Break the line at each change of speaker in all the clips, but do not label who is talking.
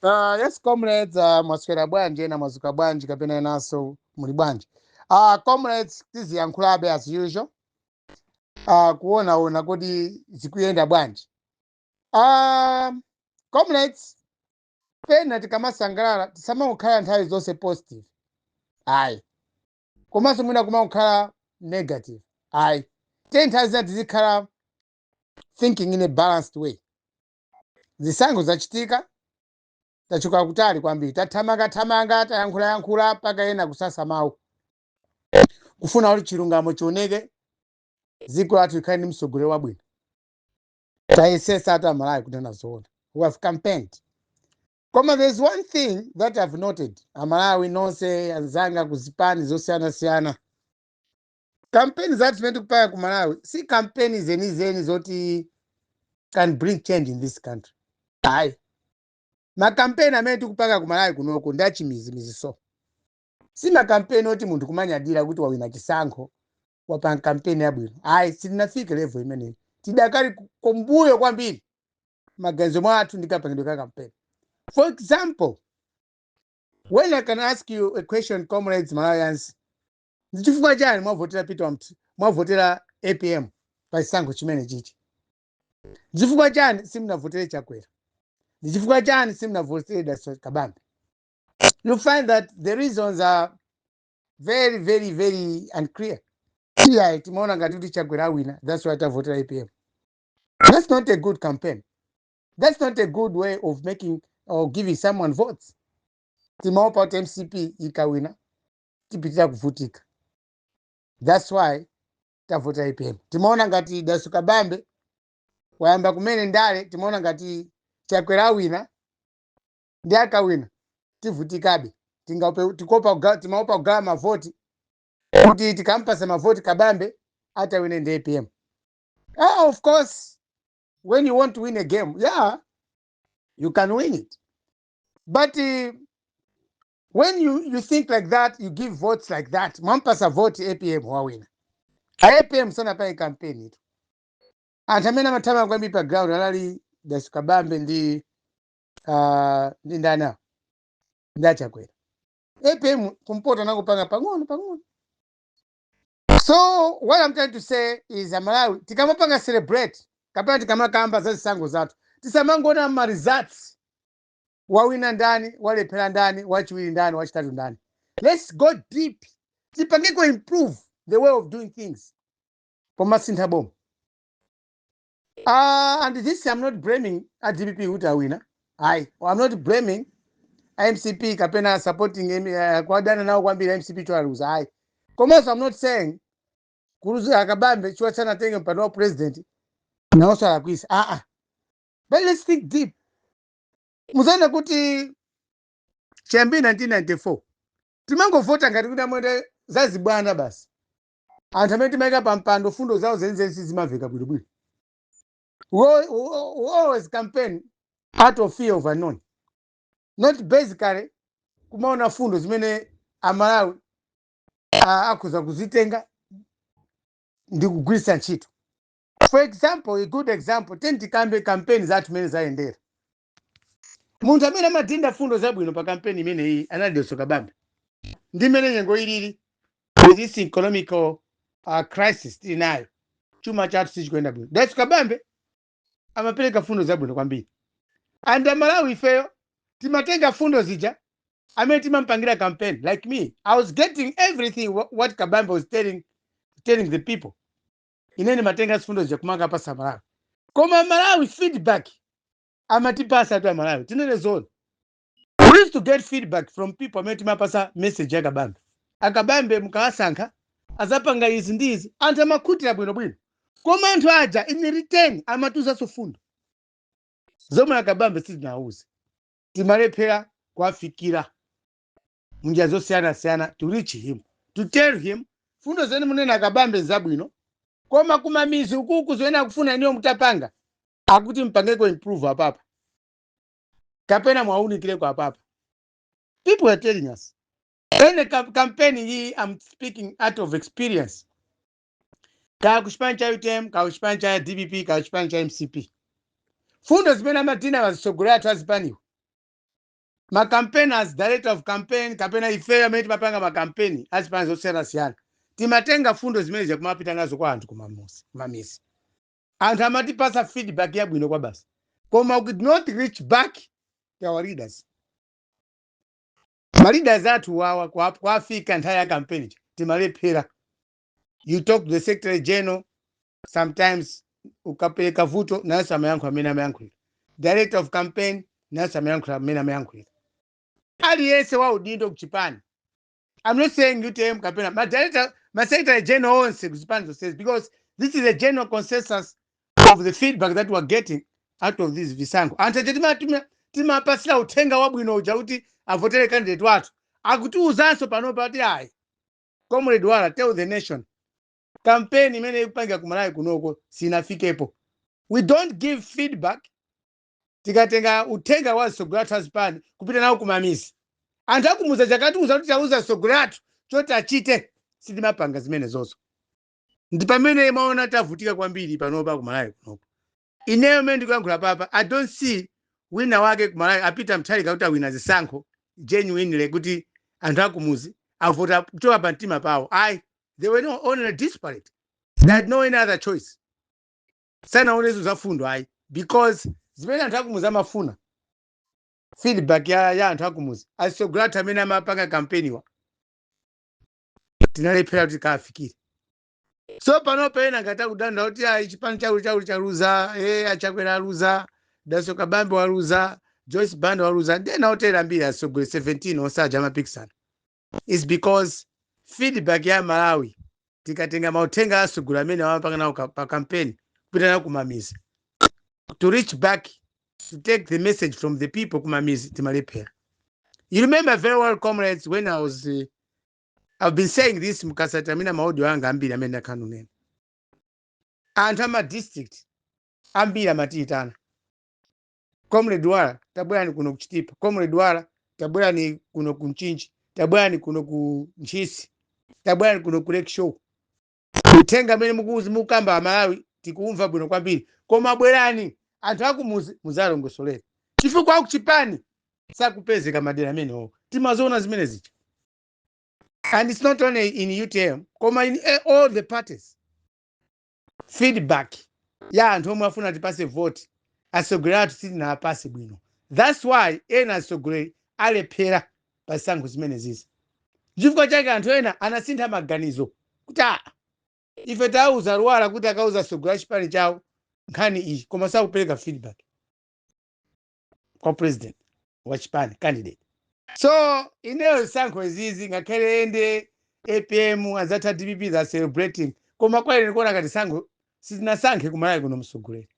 Yes comrades, mwaswera bwanji? Ena mwazuka bwanji kapena enanso muli bwanji? Comrades, tiziyankhulabe as usual, kuonaona kuti zikuyenda bwanji. Comrades, pena tikamasangalala tisamakukhala nthawi zonse positive, ayi, komanso mwina kumakukhala negative, ayi. Te nthawi zina tizikhala thinking in a balanced way. Zisankho zachitika, tachoka kutali kwambiri, tathamangathamanga, tayankhulayankhula mpaka ena kusasa mawu, kufuna kuti chilungamo chioneke, dziko lathu likhale ndi mtsogoleri wabwino. Tayesesa atu Amalawi kunena zoona, we have campaigned. Koma there's one thing that I've noted, Amalawi nonse anzanga kuzipani zosiyanasiyana, kampeni zathu zimene tikupanga ku Malawi si kampeni zenizeni zoti can bring change in this country, ayi. Makampeni amene tikupanga ku Malawi kunoko ndi achimizimizi, so si makampeni oti munthu kumanyadira kuti wawina chisankho, wapanga kampeni yabwino, ayi. Sitinafike level imeneyi, tidakali kumbuyo kwambiri maganizo mwathu ndi kapangidwe ka kampeni. For example, when I can ask you a question, comrades, Malawians, ndi chifukwa chani mwavotera Peter mwavotera APM pa chisankho chimene chichi? Ndi chifukwa chani simunavotere Chakwera? Ndi chifukwa chani simunavotere Dalitso Kabambe? You find that the reasons are very, very, very unclear. Iya, timaona ngati kuti Chakwera awina, that's why tavotera APM. That's not a good campaign. That's not a good way of making or giving someone votes. Timaopa kuti MCP ikawina tipitira kuvutika, that's why tavotera APM. Timaona ngati Dalitso Kabambe wayamba kumene ndale, timaona ngati Chakwera awina, ndi akawina tivutikabe. Timaopa kugawa mavoti, kuti tikampasa mavoti Kabambe atawine ndi APM. Ah, of course, when you want to win a game, yeah, you can win it, but when you think like that, you give votes like that, mwampasa vote APM, wawina. APM sanapange campaign itu. Anthu amene amathamanga kwambiri pa ground anali Dalitso Kabambe ndi ndani awo, ndi aChakwera. APM kumpoto anakupanga pang'ono pang'ono. So what I'm trying to say is, Amalawi, tikamapanga celebrate kapena tikamakamba za zisankho zathu, tisamangona ma results, wawina ndani, walephera ndani, wachiwiri ndani, wachitatu ndani. Let's go deep, tipangeko improve the way of doing things pomasintha boma. And this, I'm not blaming a DPP kuti awina, ayi. I'm not blaming MCP kapena supporting kwadana nawo kwambiri MCP choaluza, ayi. Komanso I'm not saying kuluza aKabambe chiwa sanatenge mpando wa president nawonso alakwisa, ah ah. But let's think deep. Muzaona kuti chiyambire 1994 timangovota ngati kuti amwene zazibwana basi. Anthu amene timayika pa mpando, fundo zawo zenizeni sizimamveka bwinobwino. We always campaign out of fear of unknown, not basically kumaona fundo zimene Amalawi akhoza kuzitenga ndi kugwiritsa ntchito. For example, a good example, teni tikambe campaign zathu mene zayendera. Munthu amene amadinda fundo zabwino pa campaign imeneyi anali Dalitso Kabambe. Ndi mmene nyengo ilili, with this economical crisis tili nayo, chuma chathu sichikuyenda bwino, Dalitso Kabambe amapereka fundo zabwino kwambiri, and Amalawi ifeyo timatenga fundo zija amene timampangira campaign. Like me, I was getting everything what Kabambe was telling the people. Ine ndimatenga zifundo zija kumanga pasa Malawi. Koma Malawi feedback amatipasa tu, Amalawi tinene zoona, we used to get feedback from people amene timapasa message ya Kabambe: "AKabambe mukawasankha azapanga izi ndi izi." Anthu amakhutira bwinobwino, koma anthu aja in return amatiuzanso fundo zomwe aKabambe sitinawuze. Timalephera kuwafikira munjira zosiyanasiyana, to reach him, to tell him fundo zene munena aKabambe zabwino, koma kumamizi ukuku zimene akufuna iniyo mutapanga, akuti mpangeko improve apapa kapena mwaunikireko apapa. People are telling us ene campaign iyi, I'm speaking out of experience, kaya kuchipani cha UTM, kaya kuchipani cha DPP, kaya kuchipani cha MCP, fundo zimene amadina azitsogoleri athu azipaniwo. Ma campaigners, director of campaign kapena ifeyo amene timapanga makampeni azipani zosiyanasiyana, timatenga fundo zimene zikumapita nazo kwa anthu kumamuzi, kumamizi. Anthu amatipasa feedback yabwino kwa basi, koma we could not reach back to our leaders. Ma leaders athu wawa kwafika nthawi ya campaign timalephera. You talk to the secretary general, sometimes ukapereka vuto, nayenso amayankhula amene amayankhulira. Director of campaign nayenso amayankhula amene amayankhulira. Aliyense wa udindo kuchipani, I'm not saying UTM kapena ma director, ma secretary general onse kuzipani zonsezi, because this is a general consensus of the feedback that we're getting out of these visankho. Anthu aja timapasira uthenga wabwino uja kuti avotere candidate wathu, akutiuzanso panopa kuti, "Ayi, Comrade Wala, tell the nation campaign imene ikupangira kumalawi kunoko sinafikepo." We don't give feedback. Tikatenga uthenga wa atsogoleri athu azipani kupita nawo kumamizi, anthu akumuza chakatiuza kuti tauza atsogoleri athu choti achite, sitimapanga zimene zozo. Ndi pamene maona tavutika kwambiri panopa kumalawi kunoko. Ineyo mmene ndikuyankhula papa, I don't see wina wake kumalawi apita Mutharika kuti awina zisankho genuinely, kuti anthu akumuzi avota kuchoka pa mtima pawo. Ayi, they were not only desperate, they had no any other choice. Sanaonezo za fundo, ayi, because zimene anthu akumuzi amafuna, feedback ya anthu akumuzi, atsogoleri athu amene amapanga kampeniwa tinalephera kuti kafikire. So panopa ena ngati akudandaula kuti ayi, chipani chakuti chakuti chaluza, aChakwera aluza, Dalitso Kabambe waluza, Joyce Banda waluza, ndena otera ambiri, atsogoleri 17 osaja amapikisana, is because feedback ya Malawi, tikatenga mauthenga atsogoleri amene amapanga nawo pa campaign kupita nawo kumamizi, to reach back to take the message from the people kumamizi, timalephera. You remember very well, comrades, when I was I've been saying this, mukasati amene ma audio anga ambiri amene ndakhanunena, anthu ama district ambiri amatiyitana, "Comrade Wala, tabwerani kuno kuChitipa. Comrade Wala, tabwerani kuno ku Mchinji. Tabwerani kuno ku Ntchisi. Tabwerani kuno ku Lake Shore. Uthenga amene mukuuzi mukamba Amalawi tikumva bwino kwambiri, koma bwerani anthu akumuzi muzalongosolera, chifukwa akuchipani sakupezeka madera amenewo." Timazoona zimene zija, and it's not only in UTM koma in all the parties. Feedback ya anthu omwe afuna tipase vote atsogoleri athu sitinawapase bwino. That's why ena atsogoleri alephera pa zisankho zimene zizi. Chifukwa chake anthu ena anasintha maganizo kuti, "Ah, ife tauza Lwara kuti akauza atsogoleri a chipani chawo nkhani iyi, koma sakupereka feedback kwa president wa chipani candidate." So ineyo zisankho izizi, ngakhale ende APM azatha DPP za celebrating, koma kwa ine ndikuona ngati sankho sitinasankhe kumalawi kuno mtsogoleri.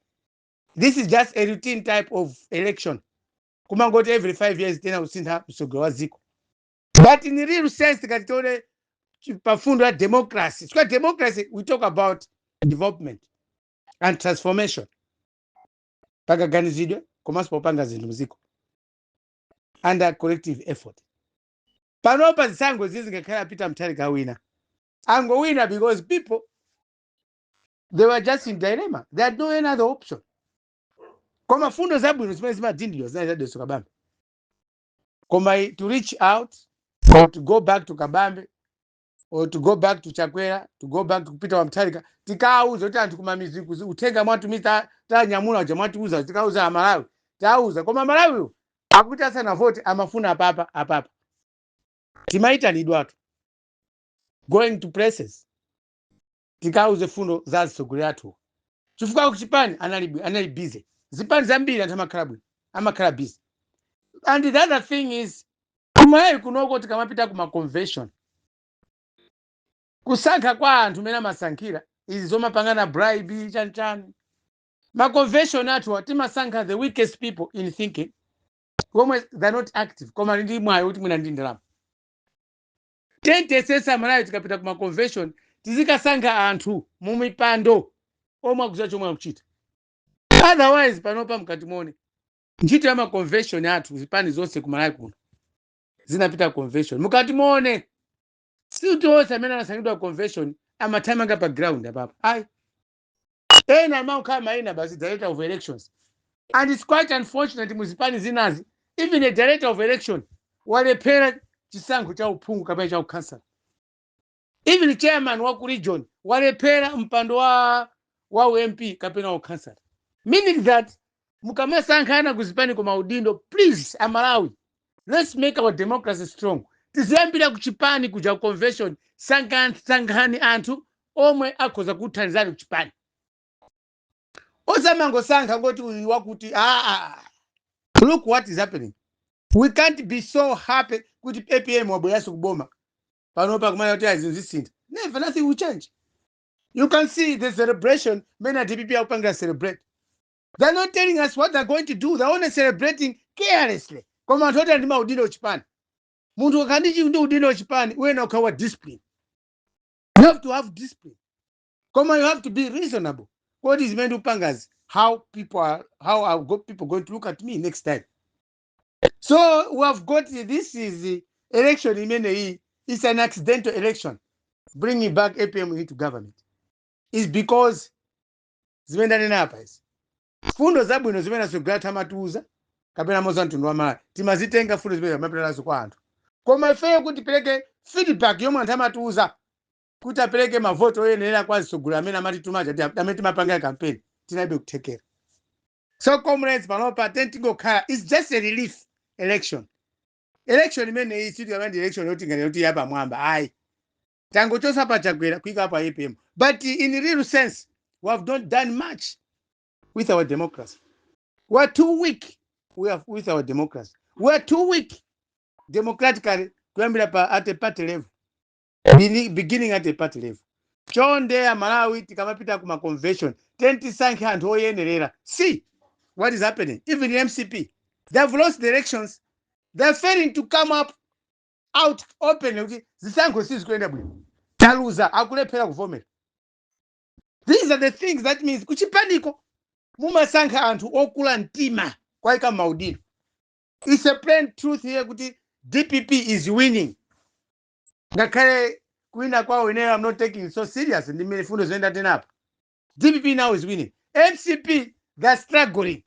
This is just a routine type of election, kumangoti every 5 years tena kusintha mtsogoleri wa dziko. But in real sense, tikati tione pafundo ya democracy, chifukwa democracy, we talk about development and transformation pakaganizidwe komanso popanga zinthu mdziko under collective effort. Panopa zisankho zizi, ngakhale apita Mutharika awina, angowina because people, they were just in dilemma, they had no any other option. Koma fundo zabwino zimene zimadindidwa zinali za Dalitso Kabambe, koma to reach out or to go back to Kabambe or to go back to Chakwera, to go back to kupita wa Mutharika, tikauza kuti anthu kumamizi uthenga mwatumiza, tanyamula uja mwatiuza, tikauza Amalawi, tauza, koma Amalawiwo akuti asanavote amafuna apapa apapa. Timayitanidwatu, going to places tikauze fundo za atsogoleri athu, chifukwa kuchipani anali busy. Zipani zambiri anthu amakhala bwino, amakhala busy. And the other thing is, kumalawi kunoko tikamapita kuma convention, kusankha kwa anthu mene amasankhira izi zomapangana bribe chanichani, ma convention athu timasankha the weakest people in thinking, komwe they're not active, koma ali ndi mwayi kuti mwina ndi ndalama. Tentesesa Malawi, tikapita kuma convention tizikasankha anthu mumipando omwe akuziwa chomwe akuchita. Otherwise panopa mkati muone ntchito ya ma convention athu, zipani zonse kumalawi kuno zinapita convention, mukati muone sikuti onse amene anasankhidwa convention amathamanga pa ground apapo, ayi. Ena amakhala mayina basi, director of elections. And it's quite unfortunate, muzipani zinazi Even the director of election walephera chisankho cha uphungu kapena cha ukhansala. Even chairman wa ku region walephera mpando wa uMP kapena wa ukhansala. Meaning that mukamasankhana kuzipani koma udindo, please Amalawi, let's make our democracy strong. Tiziyambira kuchipani kuja, convention, sankhani anthu omwe akhoza kuthandizani kuchipani, osamangosankha ngoti uyu wakuti. Ah, ah, ah. Look what is happening. We can't be so happy kuti APM wabweranso kuboma panopa, kumana kuti azinthu zisintha. Never, nothing will change. You can see the celebration mene a DPP akupangira celebrate. They're not telling us what they're going to do. They're only celebrating carelessly. Koma anthu oti ali ndi maudindo uchipani, munthu ukakhala ndi udindo uchipani, uyenera kukhala wa discipline. You have to have discipline, koma you have to be reasonable. Kodi zimene ndikupangazi, how are people going to look at me next time? So we have got, this is the election imeneyi. It's an accidental election. Bringing back APM into government is because zimene ndanena apa izi, fundo zabwino zimene atsogoleri amatiuza kapena moza mtundu wa Malawi, timazitenga fundo zimene amapita nazo kwa anthu. Koma ifeyo kuti tipereke feedback yomwe anthu amatiuza kuti apereke mavoto oyenera kwa atsogoleri amene amatitumacha, amene timapangira campaign, tinalibe kuthekera. So comrades, panopa tentingokhala, it's just a relief election. Election imeneyi sitikamba ndi election yoti ngati yoti yapamwamba, ayi. Tangochosa pa Chakwera, kuyika pa APM, but in real sense we have not done much with our democracy. We are too weak. We are with our democracy, we are too weak democratically, kuyambira pa at a party level, beginning at a party level. Chonde Amalawi, tikamapita kuma convention, tentisankhe anthu oyenerera. See what is happening. Even in MCP, they have lost the elections. They're failing to come up out openly kuti zisankho sizikuyenda bwino, taluza. Akulephera kuvomera. These are the things that means kuchipaniko mumasankha anthu okula mtima kwayika maudindo. It's a plain truth here kuti DPP is winning. Ngakhale kuwina kwawo ineyo I'm not taking it so serious, ndi mmene fundo zoyenda tenapo. DPP now is winning. MCP, they're struggling,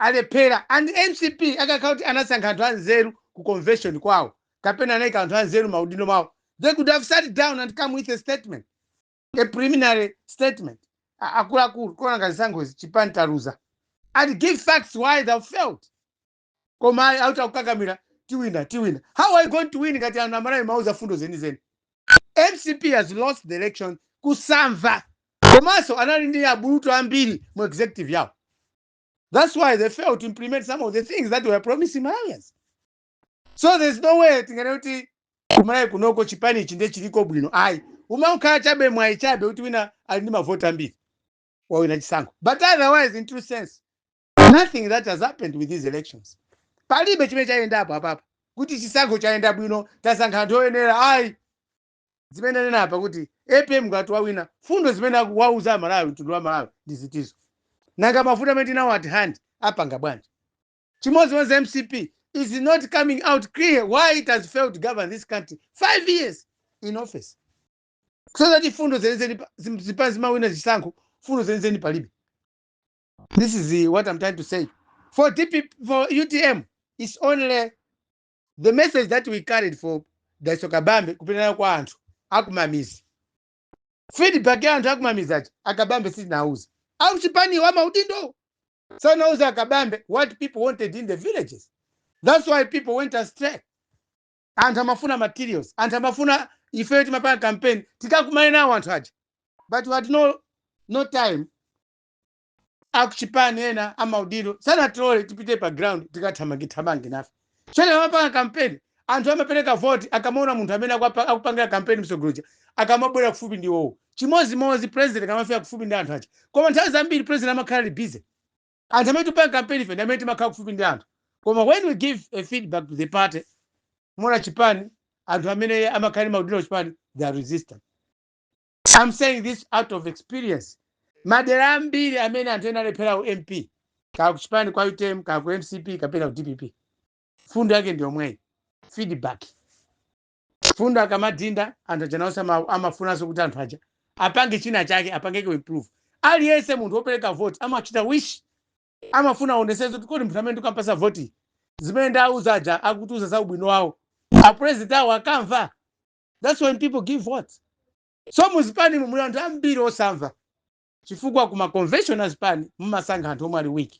alephera. And MCP akakhala kuti anasankha anthu anzeru ku convention kwawo kapena anayika anthu anzeru maudindo mawo, they could have sat down and come with a statement, a preliminary statement. Akuluakulu, kuona ngati zisankhozi chipani taluza, and give facts why they failed. Koma auta kukakamira, tiwina, tiwina. How are you going to win ngati anthu Amalawi mauza fundo zenizeni? MCP has lost the election kusamva, komanso anali ndi abulutu ambiri mu executive yawo. That's why they failed to implement some of the things that were promising Malawians. So there's no way tingane kuti kuMalawi kunoko chipani ichi ndiye chiliko bwino, ayi. Umakhala chabe mwayi chabe kuti wina ali ndi mavoti ambiri wawina chisankho, but otherwise, in true sense, nothing that has happened with these elections. Palibe chimene chayendapo apapa kuti chisankho chayenda bwino, tasankha anthu oyenera, ayi. Zimene nena apa kuti APM ngati wawina, fundo zimene akuwauza Amalawi, mtundu wa Malawi, ndi zitizo? Nanga mafuta amene tinawo at hand apanga bwanji? Chimodzimodzi MCP is not coming out clear why it has failed to govern this country 5 years in office. So that fundo zenizeni zipani zimawina zisankho, fundo zenizeni palibe. This is what I'm trying to say. For DP, for UTM, it's only the message that we carried for Dalitso Kabambe kupitana kwa anthu akumamizi. Feedback ya anthu akumamizi aja, aKabambe sitinauza, akuchipaniwo amaudindo sanauza aKabambe what people wanted in the villages. That's why people went astray. Anthu amafuna materials, anthu amafuna ife timapanga campaign tikakumane nawo anthu aja, but we had no time. Akuchipani ena amaudindo sanatilole tipite pa ground tikathamangithamange nafe. Chene amapanga campaign, anthu amapereka voti akamaona munthu amene akupangira campaign msogoloja akamabwera kufupi ndi wowo. Chimozimozi president akamafika kufupi ndi anthu aja. Koma nthawi zambiri president amakhala ali busy. Anthu amene tipanga campaign ife ndi amene timakhala kufupi ndi anthu, koma when we give a feedback to the party mona chipani, anthu amene amakhala ndi maudindo chipani, they are resistant. I'm saying this out of experience. Madera ambiri amene anthu ena alephera ku MP, kaya kuchipani kwa UTM, kaya ku MCP kapena ku DPP, fundo yake ndi yomweyi, feedback. Fundo akamadinda anthu aja nawonso amafunanso kuti anthu aja apange china chake, apange ku improve. Aliyense munthu wopereka vote amachita wish, amafuna aoneseze kuti kodi munthu amene ndikumpasa voti Zimene ndauza aja akutiuza za ubwino wawo, apresident awo akamva. That's when people give votes. So muzipani muli anthu ambiri osamva, chifukwa kuma convention azipani mumasankha anthu omwe ali weak.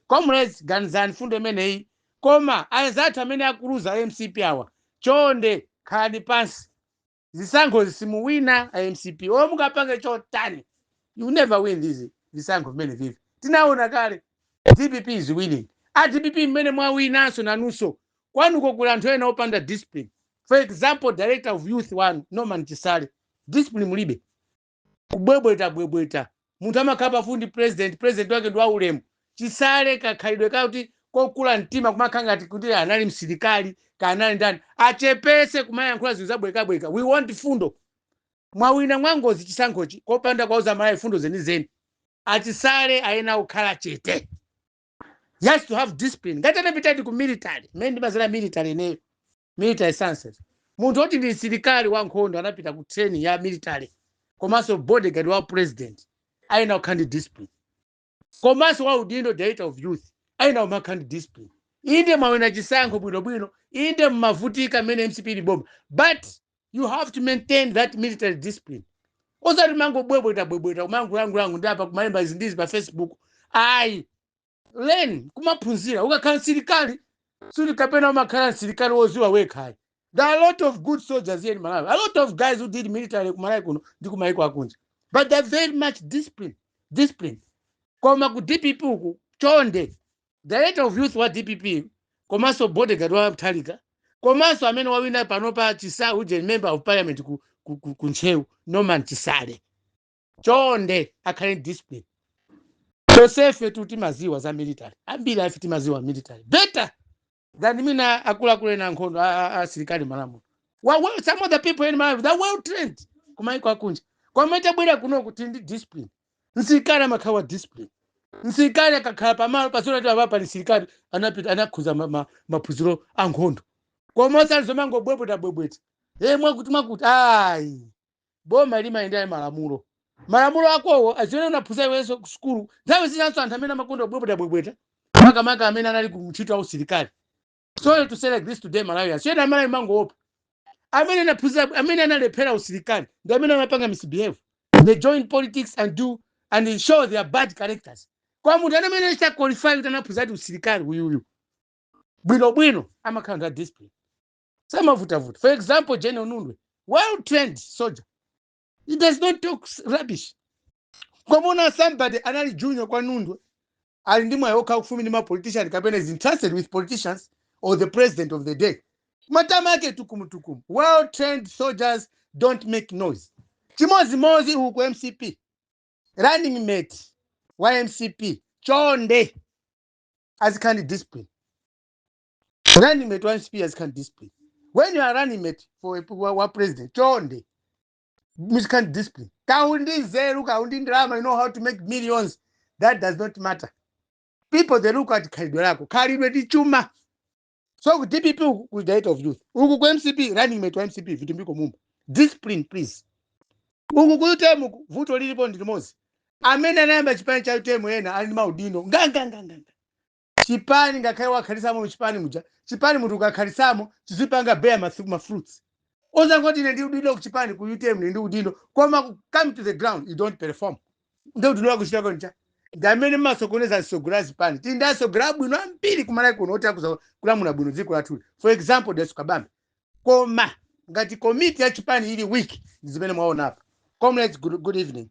Comrades, ganizani fundo imeneyi. Koma anzathu amene akuluza, MCP awa, chonde khalani pansi. Zisankho zisimuwina a MCP. Omwe mukapange chotani, you never win these zisankho vimene vivi. Tinaona kale DPP is winning. A DPP mmene mwawinanso nanunso, kwanuko kuli anthu ena opanda discipline. For example, director of youth wanu Norman Chisale, discipline mulibe, kubwebweta bwebweta. Munthu amakhala pafupi president, president wake ndi waulemu. Chisale kakhalidwe kakuti kokula mtima, kumakhala ngati kuti anali msilikali kanali ndani. Achepese kumayankhula zinthu zabwekabweka. We want fundo. Mwawina mwangozi chisankhochi kopanda kwauza Malawi fundo zenizeni. Achisale ayenera kukhala chete. He has to have discipline ngati anapitadi ku military. Mmene ndimazera military ineyo, military sciences, munthu woti ndi msilikali wankhondo, anapita ku training ya military, komanso bodyguard wa president, ayenera kukhala ndi discipline. Komanso wa udindo director of youth ayenera kumakhala ndi discipline. Inde mwawina chisankho bwinobwino, inde mmavutika mmene MCP ili boma, but you have to maintain that military discipline. Osati mangobwebweta bwebweta, kumangolangulangu ndi apa, kumalemba izi ndizi pa Facebook, ayi. Learn, kumaphunzira. Ukakhala msilikali, suli kapena umakhala msilikali woziwa wekhayi. There are a lot of good soldiers here in Malawi, a lot of guys who did military ku Malawi kuno ndi kumaiko akunja, but they're very much disciplined. Koma ku DPP uku, chonde, director of youth wa DPP, komanso bodyguard wa Mutharika, komanso amene wawina panopa Chisale uje, member of parliament ku Ntcheu, Norman Chisale, chonde akhale discipline. Tonsefe tu timaziwa za military, ambiri afe timaziwa military better than mina akuluakulu ena ankhondo asilikali malamulo. Well, some of the people in Malawi, they're well trained kumaiko akunja. Koma itabwera kuno kuti ndi discipline, msilikali amakhala wa discipline. Msilikali akakhala pamalo pasona ti apa pali msilikali anapita anakhuza maphunziro a nkhondo, koma osati zomangobwebweta bwebweta e mwakuti mwakuti, ayi. Boma limayendera malamulo. Malamulo akowo azimene unaphunzira iwenso ku sukulu. Nthawi zinanso anthu amene amakonda kubwebweta bwebweta, makamaka amene anali ku ntchito ya usilikali. Sorry to say like this today, Malawi, so ena Malawi mangoopa amene anaphunzira, amene analephera usilikali ndi amene amapanga misbehave. They join politics and do and show their bad characters. Kwa munthu amene achita qualify kuti anaphunzira usilikali uyuyu bwinobwino, amakhala ndi discipline, samavutavuta. For example, General Nundwe, well trained soldier, he does not talk rubbish. Komona somebody anali junior kwa Nundwe, ali ndi mwayi okha kufumi ndi ma politician kapena is interested with politicians or the president of the day, matama ake tukumutukumu. Well trained soldiers don't make noise. Chimozimozi uku MCP, running mate wa MCP, chonde azikhala ndi discipline. Running mate wa MCP azikhala ndi discipline. When you are running mate for wa president, chonde muzikhala ndi discipline. Kaundi ndi nzeru, kaundi ndalama, you know how to make millions, that does not matter. People, they look at khalidwe lako. Khalidwe ndi chuma. So ku DPP uku ku director of youth, uku ku MCP running mate wa MCP Vitumbiko Mumba, discipline please. Uku ku UTM uku, vuto lilipo ndi limodzi: amene anayamba chipani cha UTM ena ali ndi maudindo nganganganganga. Chipani ngakhale wakhalisamo chipani muja, chipani munthu ukakhalisamo chizipanga bear ma fruits. Osangoti ine ndi udindo ku chipani, ku UTM ndi udindo, koma come to the ground you don't perform. Ndi udindo wako chitako ncha ndi amene mmasokoneza msogolo zipani. Tili ndi asogolo abwino ambiri kumalawi kuno oti akuza kulamula bwino dziko lathuli, for example Dalitso Kabambe, koma ngati komiti ya chipani ili weak, ndi zimene mwaona apa. Comrades, good evening.